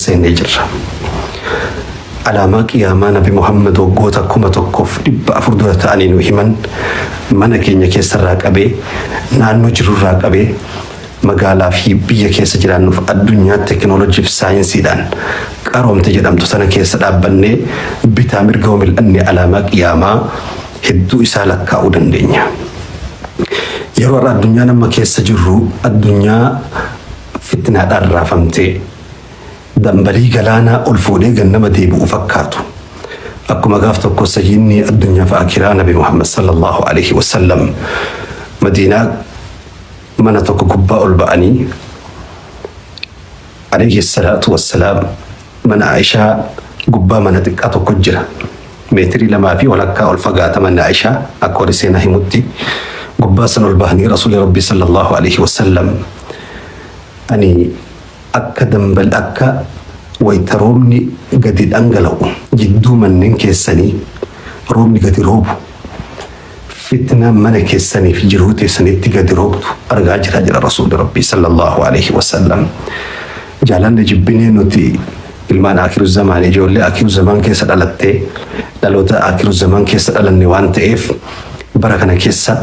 Seennee jirra. Alaamaa qiyaamaa Nabi Muhammad waggoota 1400 dura ta'anii nu himan mana keenya keessarraa qabee, naannoo jirrurraa qabee, magaalaa fi biyya keessa jiraannuuf addunyaa teekinooloojii fi saayinsiidhaan qaroomte jedhamtu sana keessa dhaabbannee bitaa mirga yoo mil'anne alaamaa qiyaamaa hedduu isaa lakkaa'uu dandeenya. Yeroo har'a addunyaan amma keessa jirru addunyaa fitnaadhaan raafamtee dambalii galaanaa ol fuudhee gannama deebi'u fakkaatu. Akkuma gaaf tokko sayyidni addunyaa fi akiraa Nabi Muhammad sallallahu alaihi wasallam Madiinaa mana tokko gubbaa ol ba'anii, alayhi salaatu wassalaam, mana Aishaa gubbaa mana xiqqaa tokko jira. Meetirii 2.5 ol fagaata manni Aishaa akka warri seenaa himutti. Gubbaa san ol bahanii Rasuulli Rabbii sallallahu alaihi wasallam, "Ani akka dambal, akka wayita roobni gadi dhangala'u, jidduu manneen keessanii roobni gadi roobu, fitnaan mana keessaniif jiruu teessanitti gadi roobtu argaa jira," jira Rasuulli Rabbii sallallahu alaihi wasallam. Jaalanne jibbinee nuti ilmaan akiru zamaan, ijoollee akiru zamaan keessa dhalattee, dhaloota akiru zamaan keessa dhalanne waan ta'eef, bara kana keessa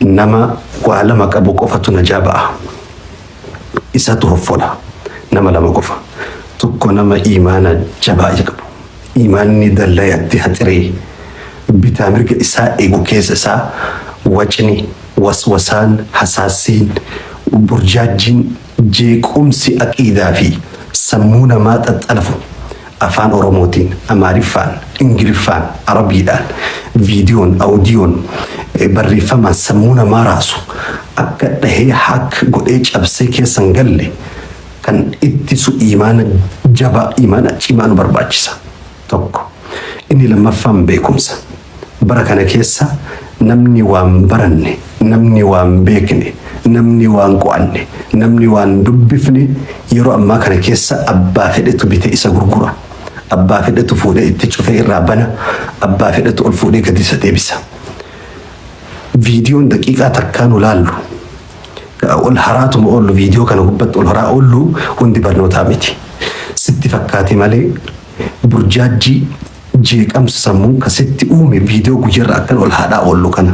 nama waa lama qabu qofatu najaa ba'a. Isatu hoffola. Nama lama qofa. Tokko nama imaana jabaa qabu. Imaanni dallayatti haxiree bitaa mirga isaa eegu, keessa isaa wacni, waswasaan, hasaasiin, burjaajjiin, jeequmsi aqiidaa fi sammuu namaa xaxxalafu afaan Oromootiin, Amaariffaan, Ingiliffaan, Arabiidhaan, viidiyoon, audiyoon, barreeffamaan sammuu namaa raasu akka dhahee hack godhee cabsee keessan galle kan ittisu imaana jabaa, imaana cimaa nu barbaachisa. Tokko. Inni lammaffaan beekumsa. Bara kana keessa namni waan baranne, namni waan beekne, namni waan qo'anne, namni waan dubbifne yeroo ammaa kana keessa abbaa fedhetu bite isa gurgura. Abbaa fedhetu fuudhee itti cufee irraa bana. Abbaa fedhetu ol fuudhee gadi isa deebisa. Viidiyoon daqiiqaa takkaa nu laallu, ol haraatuma oollu, viidiyoo kana gubbatti ol haraa oollu hundi barnootaa miti. Sitti fakkaate malee burjaajjii jeeqamsa sammuu kasitti uume viidiyoo guyyarra akkan ol haadhaa oollu kana.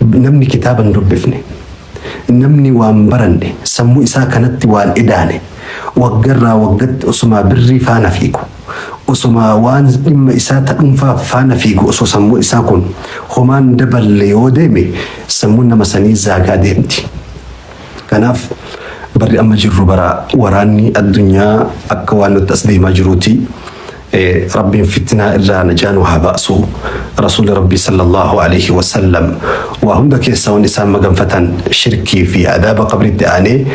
Namni kitaaba hin dubbifne, namni waan baranne, sammuu isaa kanatti waan edaane, waggarraa waggatti osumaa birrii faana fiigu, osumaa waan dhimma isaa ta dhuunfaa faana fiigu, osoo sammuu isaa kun homaan daballe yoo deeme, sammuun nama sanii zaagaa deemti. Kanaaf barri amma jirru bara waraanni addunyaa akka waan nutti as deemaa jiruuti. Rabbiin fitnaa irraa najaa nu haa baasu. Rasuulli Rabbii sallallahu alaihi wasallam waa hunda keessaa wanni isaan maganfatan shirkii fi adaaba qabritti aanee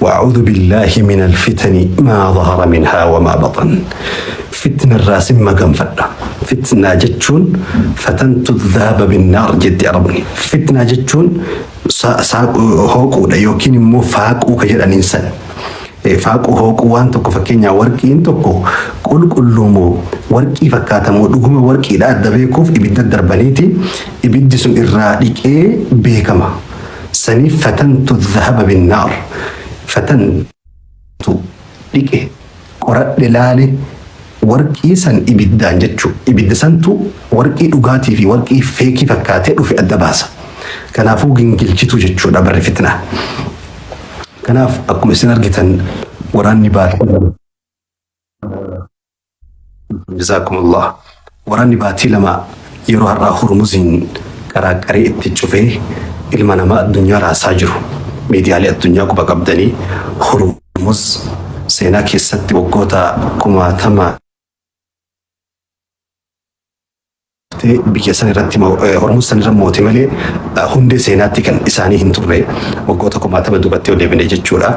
وأعوذ بالله من الفتن ما ظهر منها وما بطن. فتنة الراس maganfadha. Fitnaa jechuun فتنت الذهب بالنار jetti Arabni. Fitnaa jechuun hooquudha yookiin immoo faaquu ka jedhaniin san. Faaquu, hooquu waan tokko, fakkeenyaa warqiin tokko qulqulluu moo warqii fakkaatamoo dhuguma warqiidha adda beekuuf ibidda darbaniiti, ibiddi sun irraa dhiqee beekama. Saniif فتنت الذهب بالنار. فتنت dhiqe, qoradhe, laale warqii san ibiddaan jechuu. Ibidda santu warqii dhugaatii fi warqii feekii fakkaatee dhufe adda baasa. Kanaafuu gingilchitu jechuudha barri fitnaa. Kanaaf akkuma isin argitan waraanni baatii, jazakumullah, waraanni baatii 2 yeroo har'aa Hurmuziin qaraaqaree itti cufee ilma namaa addunyaa raasaa jiru. Miidiyaalee addunyaa quba qabdanii, Hurmuz seenaa keessatti waggoota kumaatama biyya san irratti, Hormuz san irra moote malee hundee seenaatti kan isaanii hin turre, waggoota kumaatama duubatti ol deebine jechuudha.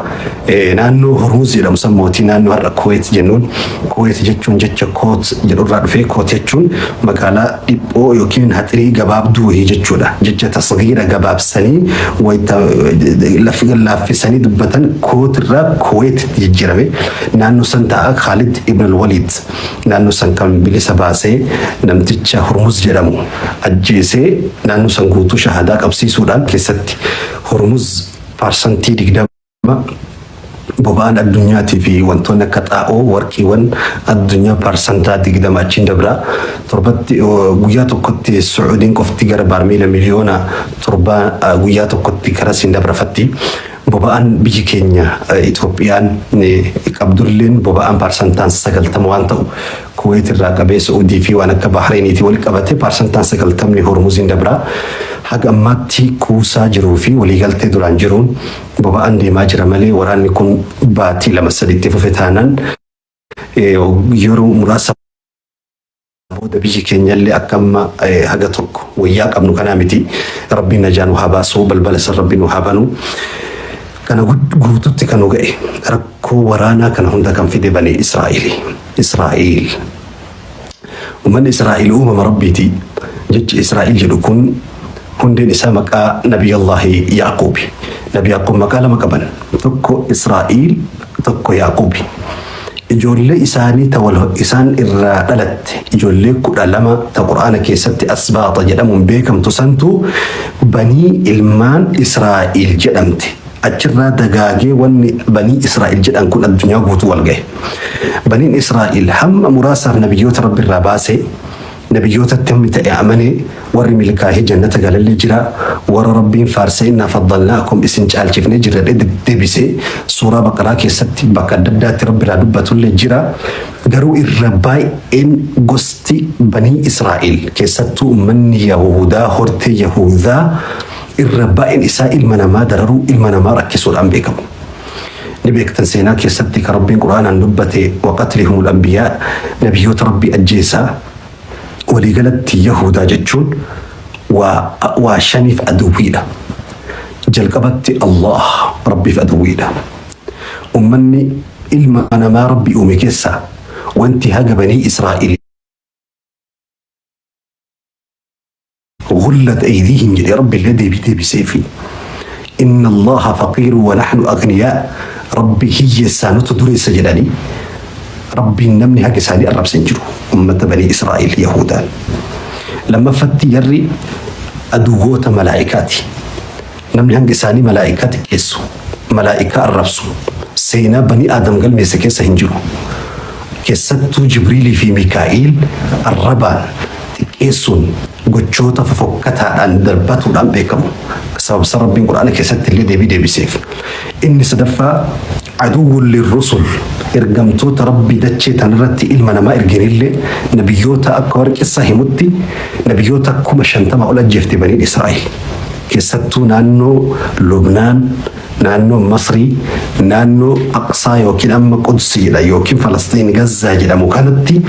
Naannoo Hormuz jedhamu san mootii naannoo har'a Kuwait jennuun, Kuwait jechuun jecha koot jedhurraa dhufee, koot jechuun magaalaa dhiphoo yookiin haxirii gabaabduu wayii jechuudha. Jecha tasgiira gabaabsanii wayita laaffisanii dubbatan koot irraa Kuwait jijjiirame. Naannoo san ta'a Khalid ibn al-Walid naannoo san kan bilisa baasee, namticha Hormuz jedhamu ajjeesee, naannoo san guutuu shahadaa qabsiisuudhaan keessatti Hormuz 20% Boba'aan addunyaatii fi wantoonni akka xaa'oo, warqiiwwan addunyaa 20% achiin dabra. Torbatti, guyyaa tokkotti Su'uudiin qofti gara baarmeela miliyoona 7 guyyaa tokkotti karasiin dabrafatti. Boba'aan biyyi keenya Itoophiyaan qabdulleen boba'aan 90% waan ta'u Kuweet irraa qabee Su'uudii fi waan akka Bahreeniitii wal qabate 90% Hormuziin dabra. Haga ammaatti kuusaa jiruu fi waliigaltee duraan jiruun boba'aan deemaa jira malee, waraanni kun baatii lama sadiitti fufe taanaan yeroo muraasa booda biyyi keenyallee akka amma haga tokko wayyaa qabnu kanaa miti. Rabbiin najaa nu haa baasu, balbala san Rabbi nu haa banu. Kana guututti kan nu ga'e, rakkoo waraanaa kana hunda kan fide bani Israa'eli. Israa'el. Uummanni Israa'el uumama Rabbiiti. Jechi Israa'el jedhu kun hundeen isaa maqaa Nabiyallaahi Yaaquubi. Nabi Yaaquub maqaa lama qaban. Tokko Israa'el, tokko Yaaquubi. Ijoollee isaanii ta wal isaan irraa dhalatte, ijoollee 12 ta Qur'aana keessatti asbaaxa jedhamuun beekamtu santu banii ilmaan Israa'el jedhamte. Achirraa dagaagee wanni banii Israa'el jedhan kun addunyaa guutuu wal gahe. Baniin Israa'el hamma muraasaaf nabiyyoota Rabbi irraa baasee, nabiyyootatti hammi ta'e amanee, warri milkaahee jannata galallee jira. Warra Rabbiin faarsee, "Innaa faddalnaakum", isin caalchifnee jirra deebisee suuraa Baqaraa keessatti bakka adda addaatti Rabbi irraa dubbatullee jira. Garuu irra baay'een gosti banii Israa'el, keessattuu uummanni Yahudaa, hortee Yahudaa, irra baay'een isaa ilma namaa dararuu, ilma namaa rakkisuudhaan beekamu. Ni beektan, seenaa keessatti kan Rabbiin Qur'aanaan dubbate, وقتلهم الأنبياء, nabiyyoota Rabbii ajjeesaa. Waliigalatti Yahudaa jechuun waa shaniif aduwwiidha. Jalqabatti Allah Rabbiif aduwwiidha. Ummanni ilma namaa Rabbi uume keessaa wanti haga banii Israa'el غلت أيديهم jedhee Rabbi illee deebii deebisee fi إن الله فقير ونحن أغنياء, Rabbi hiyyeessaa, nutu dureessa jedhanii Rabbiin namni haga isaanii arrabse hin jiru, ummata banii Israa'el Yahudaan. Lammaffatti jarri aduwwoota malaa'ikaati. Namni hanga isaanii malaa'ikaa xiqqeessu, malaa'ikaa arrabsu, seenaa banii Aadam galmeesse keessa hin jiru. Keessattuu Jibriilii fi Mikaa'il arrabaan xiqqeessuun, gochoota fofokkataadhaan darbatuudhaan beekamu. Sababsa Rabbiin Quraana keessatti illee deebii deebiseef. Inni sadaffaa عدو للرسل, ergamtoota Rabbii dachee tanarratti ilma namaa ergenillee, nabiyyoota akka warri qissa himutti nabiyyoota 50,000 ol ajjeefte baniin Israa'el. Keessattuu naannoo Lubnaan, naannoo Masrii, naannoo Aqsaa yookiin amma Qudsi jedha yookiin Falastiin Gazzaa jedhamu kanatti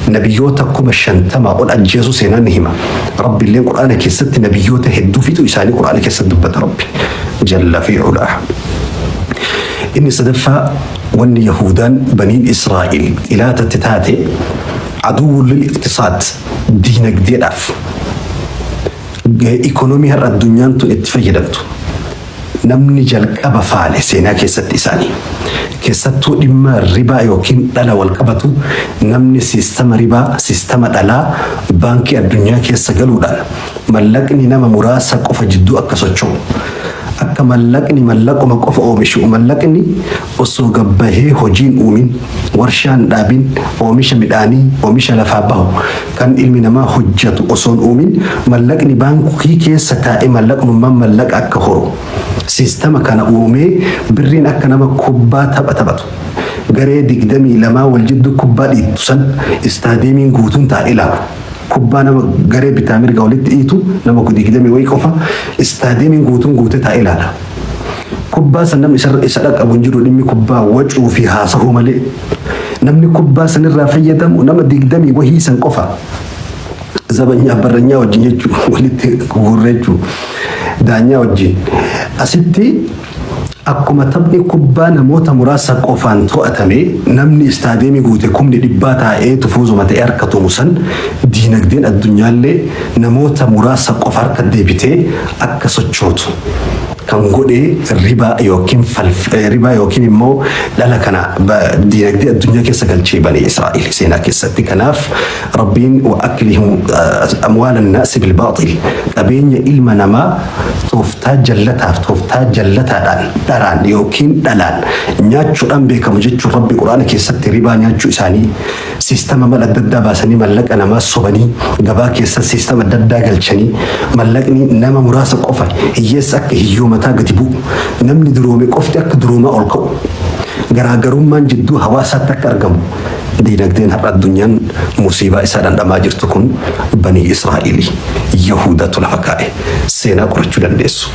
nabiyyoota 50,000 ol ajjeesuu seenaan ni hima. Rabbi illee Quraana keessatti nabiyyoota hedduu fixuu isaanii Quraana keessatti dubbata Rabbi. جل في علاه. Inni sadaffaa wanni Yahudaan baniin Israa'el ilaatatti taate عدو للاقتصاد, diinagdeedhaaf. Ikonoomii har'a addunyaan tun itti fayyadamtu namni jalqaba faale seenaa keessatti isaanii. Keessattuu dhimma ribaa yookiin dhala wal qabatu, namni siistama ribaa, siistama dhalaa baankii addunyaa keessa galuudhaan mallaqni nama muraasa qofa jidduu akka socho'u, akka mallaqni mallaquma qofa oomishu, mallaqni osoo gabbahee hojiin uumin, warshaan dhaabin, oomisha midhaanii, oomisha lafaa bahu kan ilmi namaa hojjetu osoon uumin, mallaqni baankii keessa taa'ee mallaqnummaan mallaqa akka horu siistama kana uumee, birriin akka nama kubbaa tapha taphatu garee 22 wal jidduu kubbaa dhiittu san istaadiyeemiin guutuun taa'ee ilaalu. Kubbaa nama garee bitaa mirga walitti dhiitu nama digdamii wayii qofa istaadiyeemiin guutuun guutee taa'ee ilaala. Kubbaa san namni isa dhaqqabu hin jiru, dhimmi kubbaa wacuu fi haasa'uu malee. Namni kubbaa sanirraa fayyadamu nama digdamii wahii san qofa. Zabanyaa barranyaa wajjin jechuun walitti gurgurree jechuun daanyaa wajjin. Asitti akkuma taphni kubbaa namoota muraasa qofaan to'atame, namni istaadiyeemii guute kumni dhibbaa taa'ee tufuuzuma ta'ee harka tumu san, diinagdeen addunyaallee namoota muraasa qofa harka deebitee akka sochootu. Kan godhe ribaa yookiin ribaa yookiin immoo dhala kana diinagdee addunyaa keessa galchee Bani Israa'el seenaa keessatti. Kanaaf Rabbiin وأكلهم أموال الناس بالباطل, qabeenya ilma namaa tooftaa jallataaf tooftaa jallataadhaan, dharaan yookiin dhalaan nyaachuudhaan beekamu jechuun Rabbi Quraana keessatti ribaa nyaachuu isaanii, siistama mala adda addaa baasanii, mallaqa namaa sobanii, gabaa keessa siistama adda addaa galchanii, mallaqni nama muraasa qofa, hiyyeessa akka hiyyoomataa gadi bu'u, namni duroome qofti akka duroomaa ol ka'u, garaagarummaan jidduu hawaasaatti akka argamu, diinagdeen har'a addunyaan musiibaa isaa dhandhamaa jirtu kun Banii Israa'ilii Yahudatu lafa kaa'e. Seenaa qorachuu dandeessu.